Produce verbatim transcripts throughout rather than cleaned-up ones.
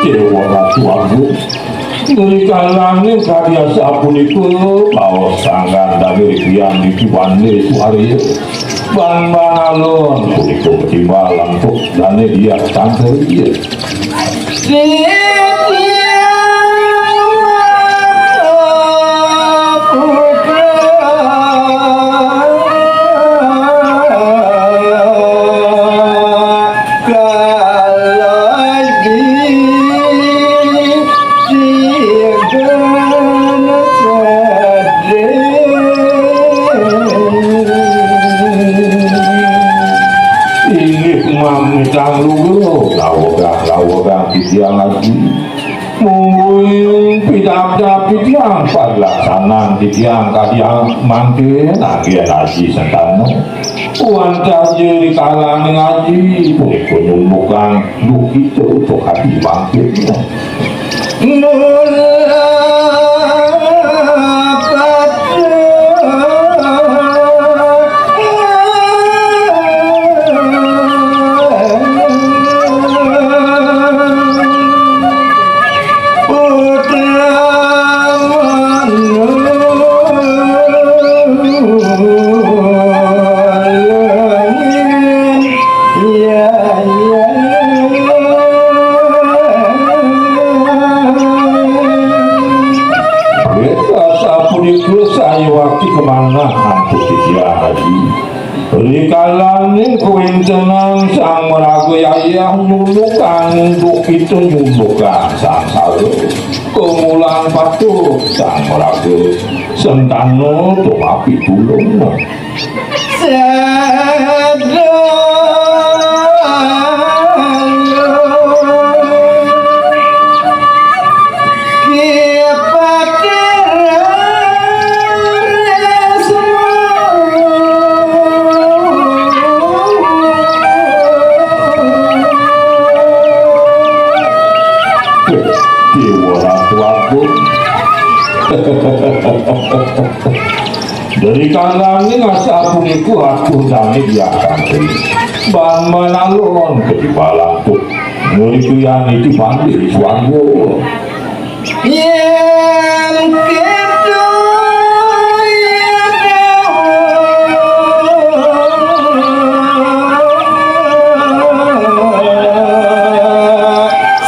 Déwa Ratu Agung. Rikalaning kadi asapunika, baos sanggan dane ribian dipiwande suarya. Ban manalon punika ketimbal antuk dane diak tangkeriya. Inggih mamitang lugra, lawegang-lawegang titiang aji. Mungguing pidabdab titiang, palaksanan titiang kadi mangkin, anggén aji sentana. Wantah ja rikalaning aji, punika nyumbukang duhita utawi kadi mangkin. Sapunika sayuwakti kamanah antuk titiang aji. Rikalaning kawéntenan sang maraga yayah nyundukang duhita, nyundukang sangsara. Kamulan patut sang maraga sentana tumapi tulung. Déwa Ratu Agung. Dari kalaning asapunika atur dane diakan. Ban manalon ketibalan tu. Nuri kuyan iti pandi swarga. Yén kéto, ya Déwa,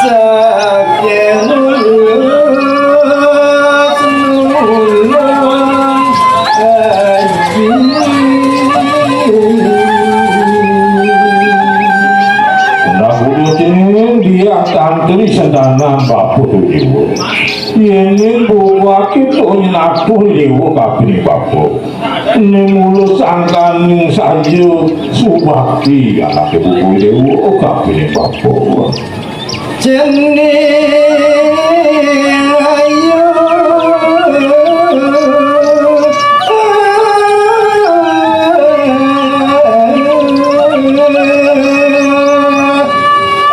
saking mulus nulung aji. Nah, udutin dia tantri sendanan Bapa Déwa. Yéning bubuké to nyinatur Déwa kapining bapa. Ning mula sangkaning saja subakti anaké bubu Déwa kapining bapa. Cening ayu.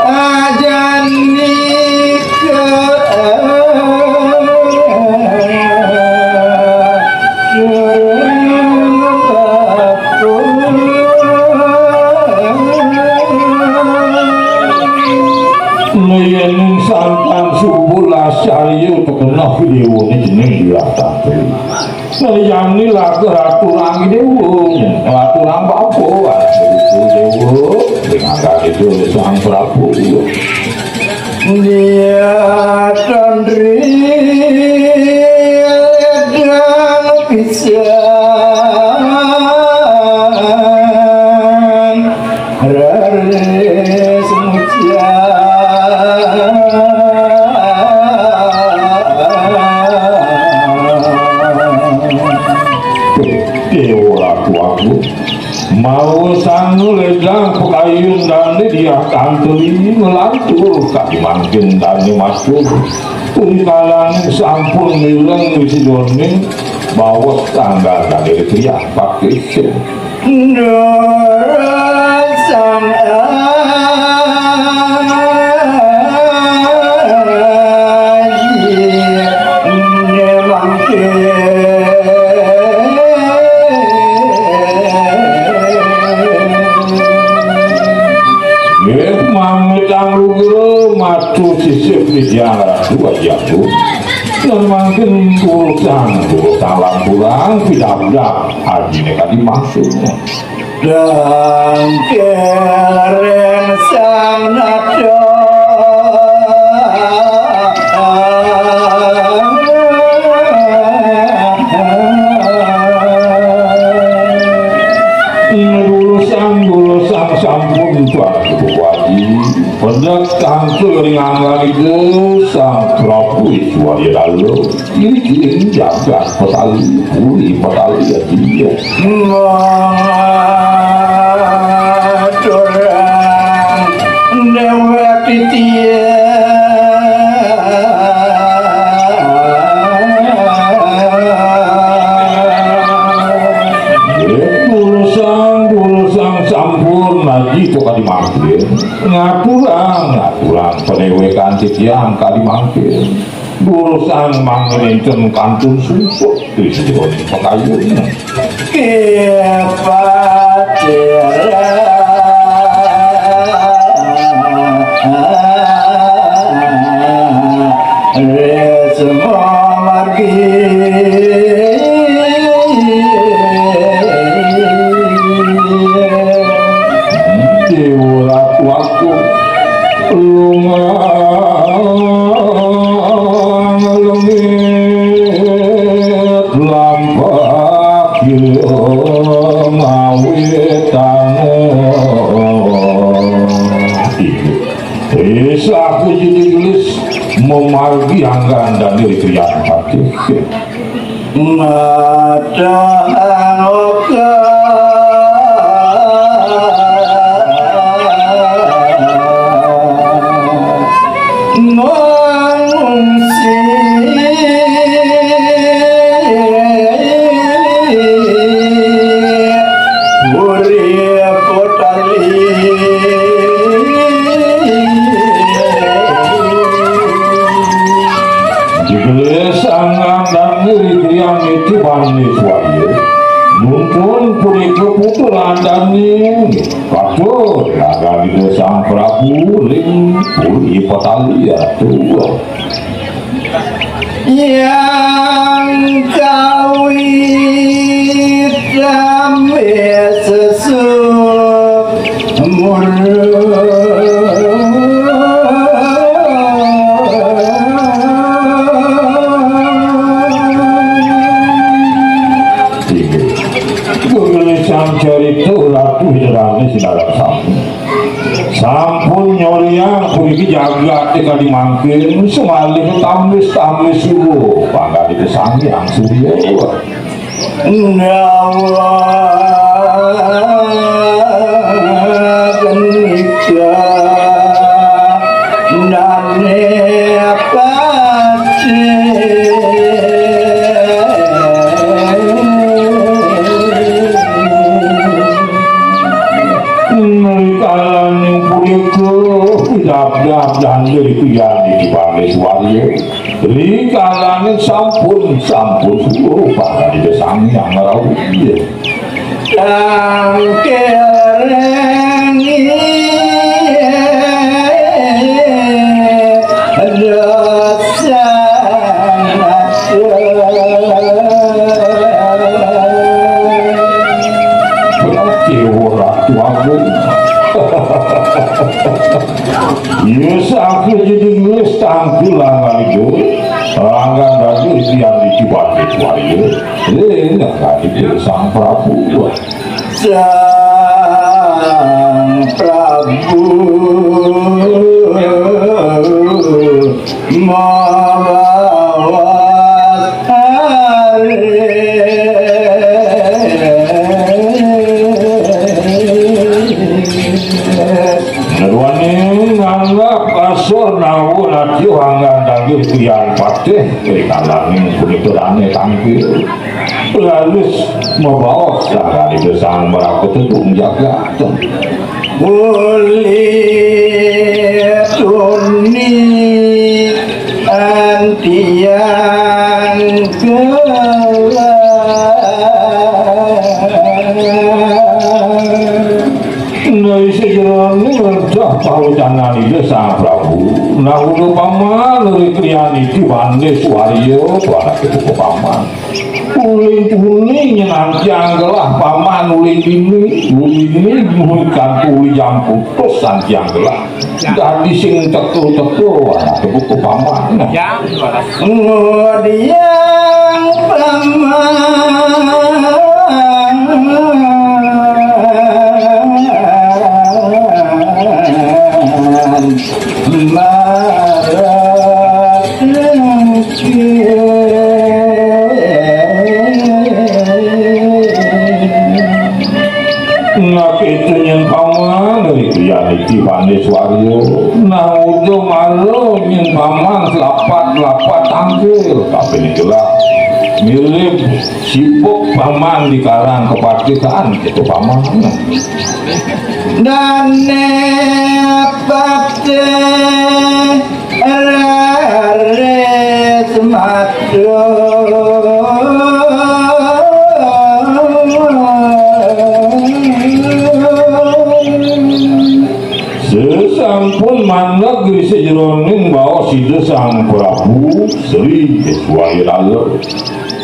Ajan nika. Yéning santan subul ascarya kekeneh déwané jeneng Diah Tantri. Saliyane laga Ratu Rangga Dewa, Ratu Rangga Bapa, Ratu Déwa, ring angkane Sang Prabu. Dia Tantri ledang pisan. Raris muja. Déwa Ratu Agung, mawa sang ledang pakayun dane Diah Tantri nglantur kadi mangkin dane matur. Rikalaning sampun mireng wisidaning bawos tanggal daging kriah pakis. Durus Sang Aji nyemangke. Nggih, mamitang lugra matur sisip titiang Ratu Aji Agung. Lan mangkin durusang, durusang lampulang pidabdab ajine kadi maksudne. Dangkeren sang nada. Durusang, durusang sampun tuan kudu wadi. Pendek tangkil ring angganika Sang Prabu Iswarya Dala. Iri-iri jagat Petali, puri Petali ya dia. Ngaturang dewek titiang. Durusang, durusang sampun naji to kadi mangkin. Ngaturang, ngaturang panewekan titiang kadi mangkin. Durusang mangda nenten kantun sumpek ri sajeroning pakayun. Kepatira Resma Margi. Dewa Ratu Agung. Lunga lengit lampah kira ngawitana. Ih, saku jadi gelis memargi anggan dan diri krian hati. Matang oka mangungsi. Puri Potali. Digelis angan dangir krian itu bani suwaya. Nuntun punika putu landane. Katur raganipun Sang Prabu ring Puri Petali atuh. Yang kawitan sesuk murung. Inggih. Guru sang carita Ratu Indrani sinareng sami. Sampun nyoriang puniki jagate kadi mangkin, sumalih tambis-tambis suruh panggalih Sang Hyang Surya. Dawa kenika nane pati. Rikalaning punika, pidabdab dane dipian di Bangis Warya. Rikalaning sampun, sampun suruh bakal Ida Sang Hyang Rauh. Tangkering dosa. Dewa Ratu Agung. Iya, sampun jadi nulis tangkil langan itu. Langgan dadi tiang dicuban di warga. Lha, dadi Sang Prabu. Sang Prabu mawas hari. Nurwani nganggap kasur nawa natyu hanggan daging tiang Eh, ing anane punika dane tangkil. Raris mabaos dane Ida Sang Prabu Tetung Jagat. Uli tuni antian gelah. Nah, isi jerone ngerdah pawecanan Ida Sang Prabu. Nah, uga paman ri kriyan iki Bande Suwarya, anake buka paman. Uling tuni nyenantiang gelah paman uling dini, uling dini muhun kantu uli jam putus santiang gelah. Dadi sing teka-teka, anake buka paman. Ngudiang paman. Marat Nah, itu nyen paman, ri kriyan iki Bande Suwarya. Nah, uga mara nyen paman selapat-lapat tangkil. Tapi niki lah mirip sibuk paman di karang kepatihan, gitu paman. Dane patih raris matur. Sesampun mandeg ri sajeroning baos Ida Sang Prabu Sri Iswayalala.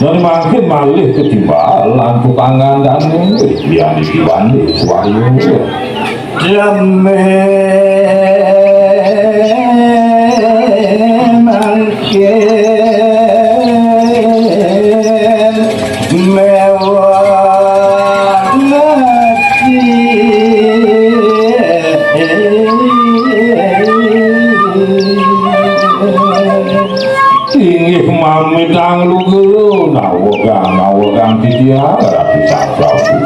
Nanging mangkin malih ketimbalan tukang gandane, yen iki Bande Suwarya. Jame mangkin mewah ati. Inggih mamitang lugra, nawegang, nawegang titiang Ratu Sang Prabu.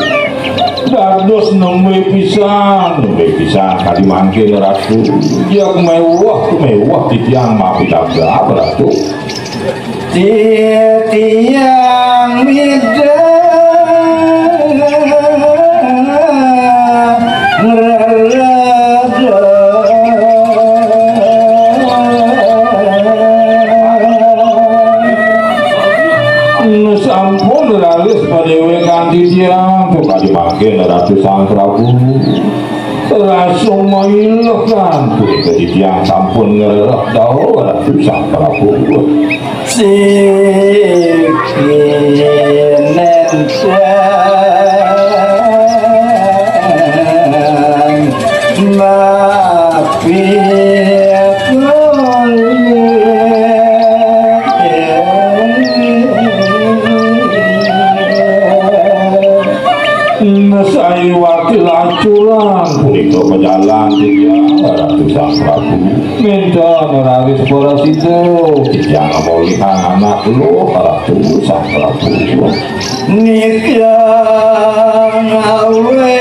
Dados nembe pisan, nembe pisan kadi mangkin Ratu. Jek mewah, mewah titiang mapitagrah Ratu. Titiang midang rereda. Sampun raris padewekan titiang, kadi mangkin Ratu Sang Prabu. Rasa mailehan, punika titiang sampun ngrereh dauh Ratu Sang Prabu. Siki nentang mapi Mesai wakil acuran punika majalan titiang Ratu Sang Prabu. Minten raris parasida titiang ngamolihang anak luh Ratu Sang Prabu. Nika ngawe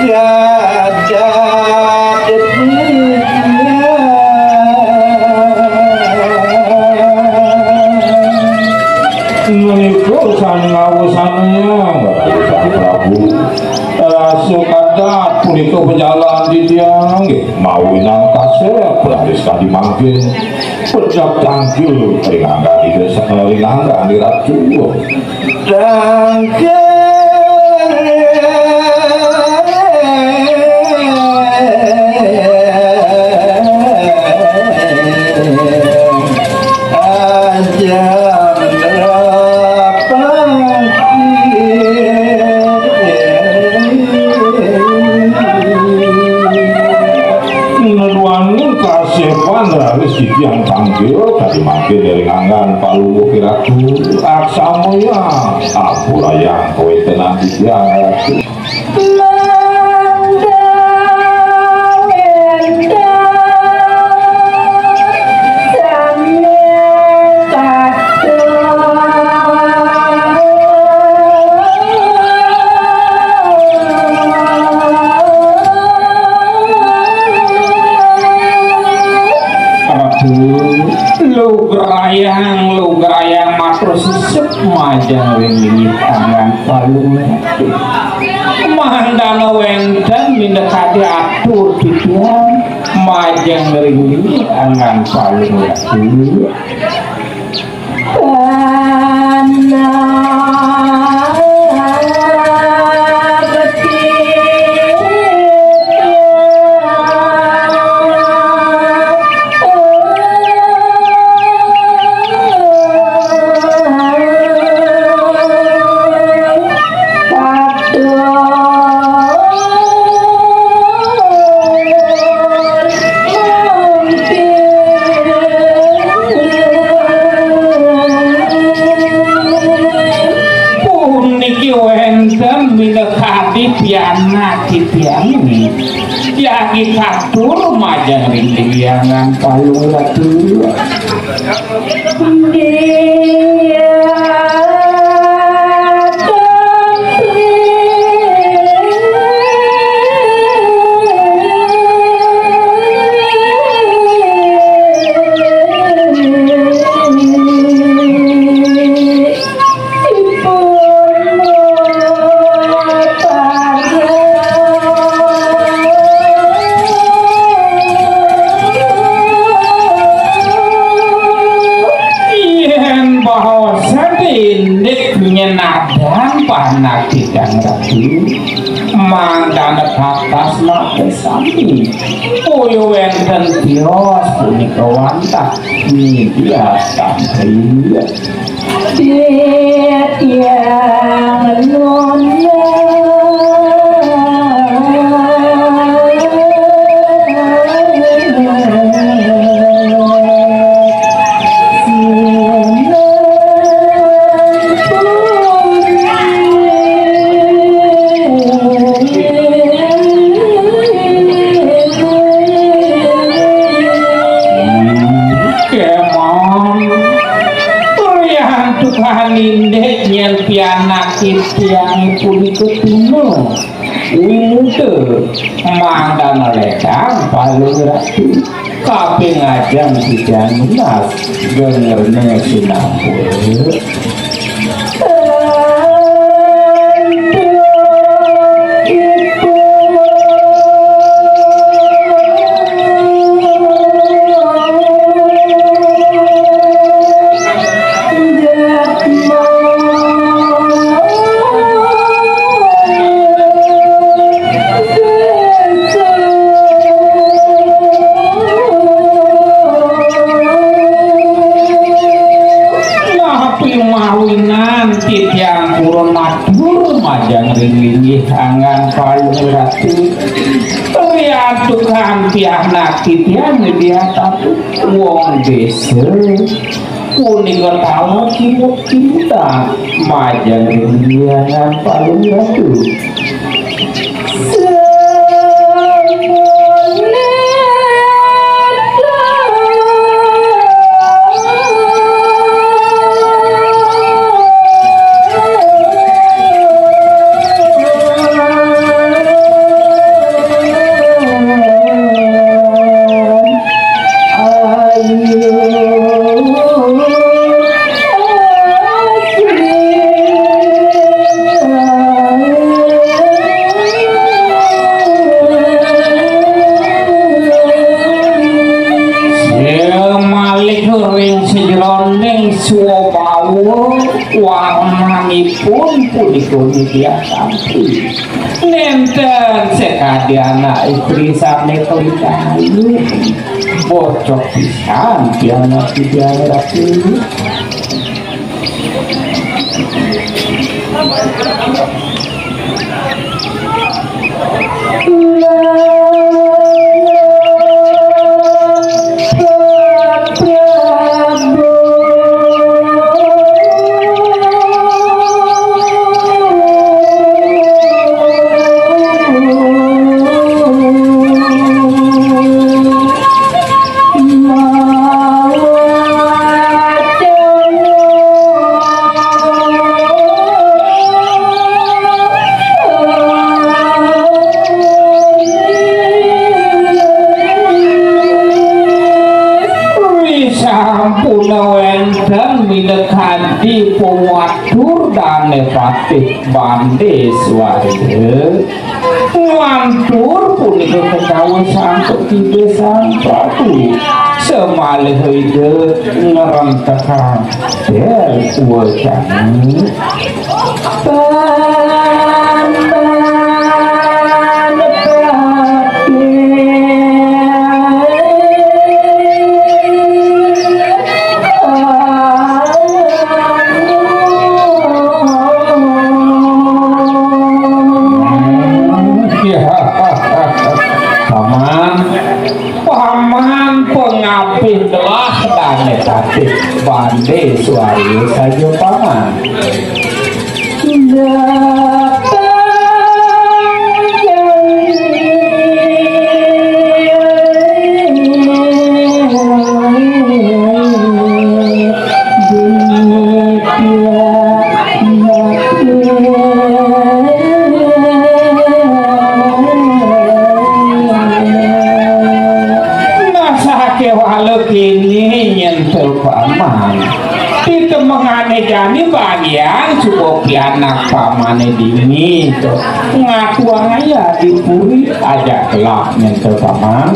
kadat titiang. Menika sang ngawasannya, Sang Prabu. Rasa kadat punika pajalan titiang, nggih, mawinan kasep, raris kadi mangkin. Pejak tangkil ring anggan Ida Sa-, ring anggan Ratu. Tangkil. Aja mendapat Nuduhaning kasepan raris titiang tangkil kadi mangkin ring anggan Palungguh Ratu. Aksamaya ampurayang kawetenan titiang Ratu. Mangda wénten sami patut. Ratu, lugra Yang lugrayang matur sisip majeng ring linggih anggan palungguh. Mangdana wénten minakadi atur titiang majeng ring linggih anggan palungguh. Puniki wénten minakadi pianak titiang, jagi katur majeng ring linggih anggan palungguh. Yén baosan indik nyenadan panak titiang ratu, mangdana katas mate sami. Boya wénten tios punika wantah ngidiat sampi. Titiang nunas. Kemon. Riantukan indik nyén pianak titiang punika tuna wimuda mangdana lédang palungguh ratu. Kaping ajeng titiang nunas gengerna sinampura. Napi mawinan titiang purun matur majeng ring linggih anggan palungguh ratu. Riantukan pianak titiang ngidiat atur wong désa. Punika taler kimut-kimutan majeng ring linggih anggan palungguh ratu. Malih ring sajeroning swabawa warnanipun punika nitya santi. Nénten sakadi anak istri sané kelintang ayu. Bocok pisan pianak titiang ratu. Dan minakadi pangatur Dane Patih Bande Swarya. Nglantur punika kagawé santuk Ida Sang Prabu. Samalih Ida ngrentekang bel wacana. Paman, paman pangapih telah Dane Patih Bande Swarya saja, paman. Nah, sakéwala kéné nyentuh paman. Titemengane jani bagian suba pianak pamane dini to. Ngatuang aya di puri aja kelak nyentuh paman.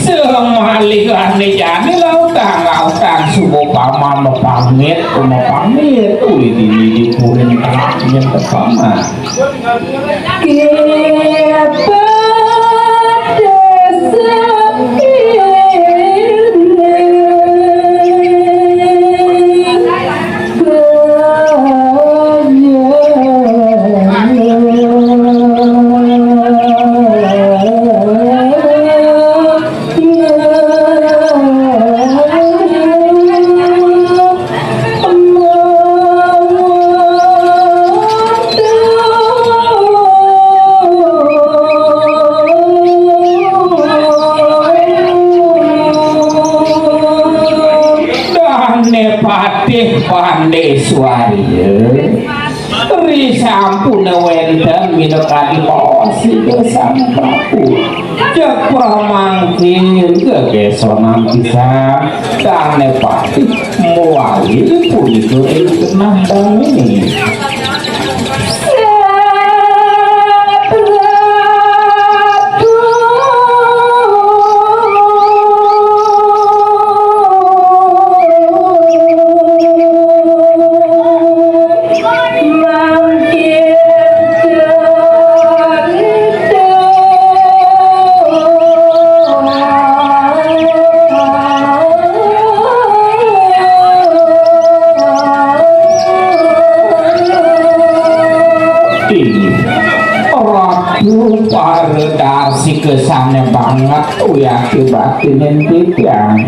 Semalikane jani lautang, lautang suba paman mapamit, mapamit. Uli dini di purin terakhir paman. Dane Patih Pandeswarya, risampune wenten minakadi paos Ida Sang Prabu. Cek pramangkin gegesonan pisan Dane Patih mawali punika ing tengah dane. Inggih, Ratu Paredasika sane banget uyati batinen titiang.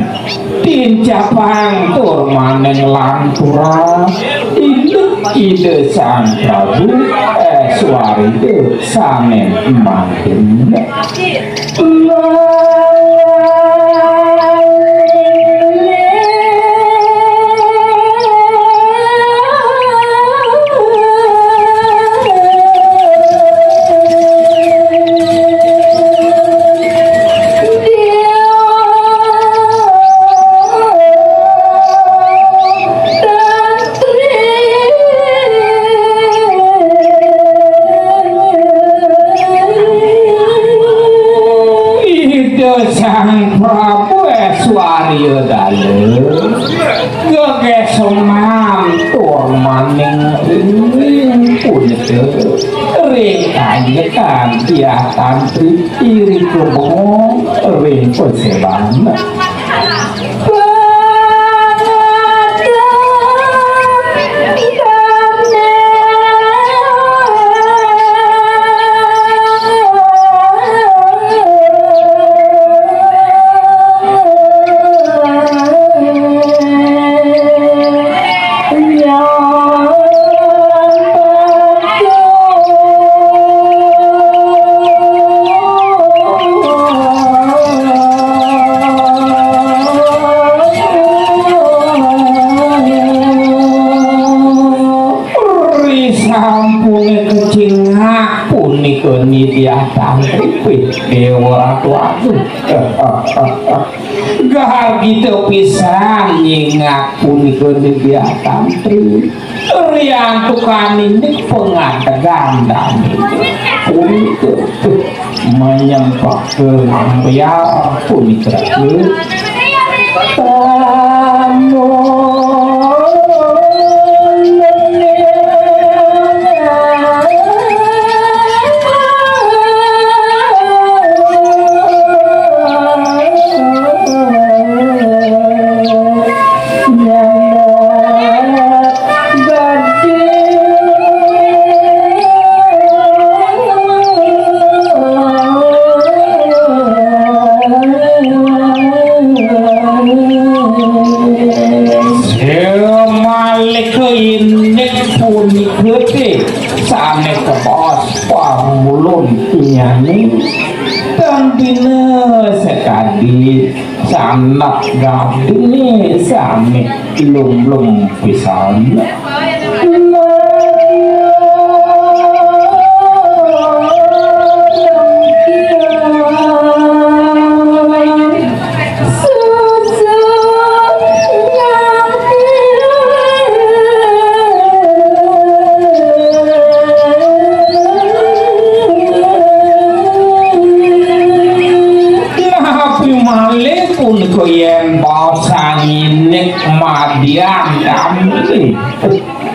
Tincapang tur maning lantura, inggih Ida Sang Prabu Eswarida sane mangkin. Ida Sang Prabu Eswarya Dala gegeseman tur maning ring punika ring kanjekan Diah Tantri irika bengong ring paseban. Sampune kecingak punika Nidya Tantri, Déwa Ratu Agung. Gagita pisan nyingak punika Nidya Tantri. Riantukaning pangadegan dane punika manyempaka biar punika. Malih indik punika te sane kebos pangulun nyane, tan dina sakadi sanak gadine sane lumlum pisan. Napi malih punika yen baosan indik madian damri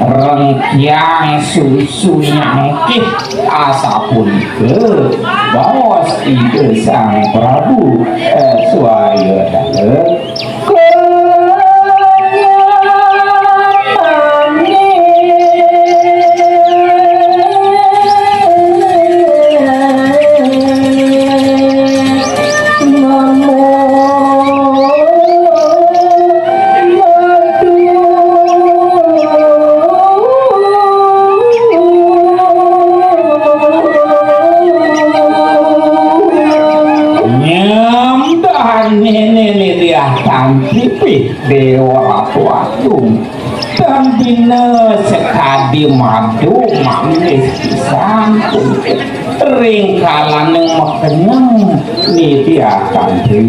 rengkiang susu nyangkih asapunika baos Ida Sang Prabu, eh, Swarya Dara. Nyamdane nene diah tantipi Déwa Ratu Agung. Tan dina sakadi madu manis pisan ring kalaning makenyem niti akan ri.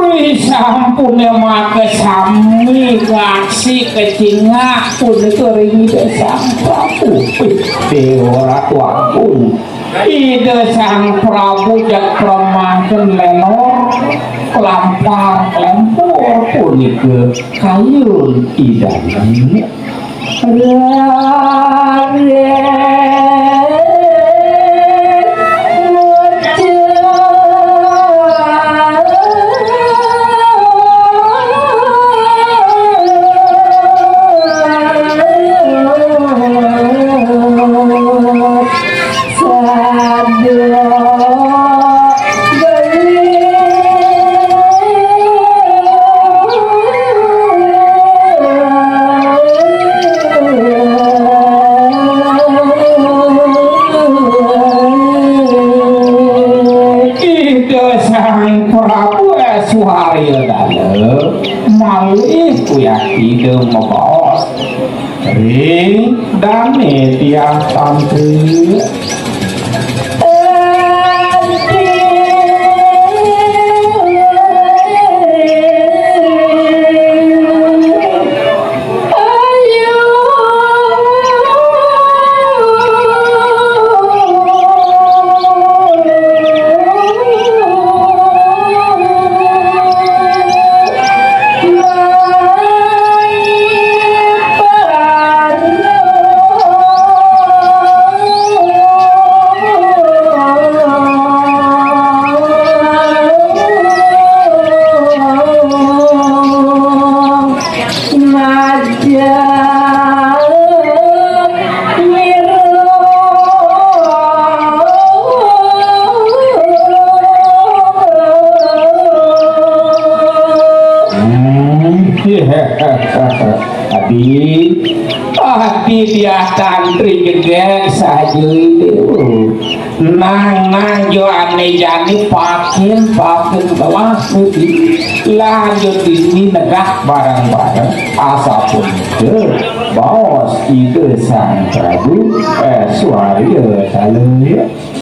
Ri sampune makasami kaksi kecingak punika ring Ida Sang Prabu. Déwa Ratu Agung. Ida Sang Prabu jak pramangken lenor, klampar klempur punika kayun Ida. Ida Sang Prabu Swaryadana malih kuyati ida mabaos ring dane tiang tantri. Adi, adi dia tantri gedeg saja itu. Nang, nang jo ane jani pakin, pakin kelas putih. Lanjut ini negah bareng-bareng. Asapun itu, baos itu Sang Prabu, eh, Swarya Salya.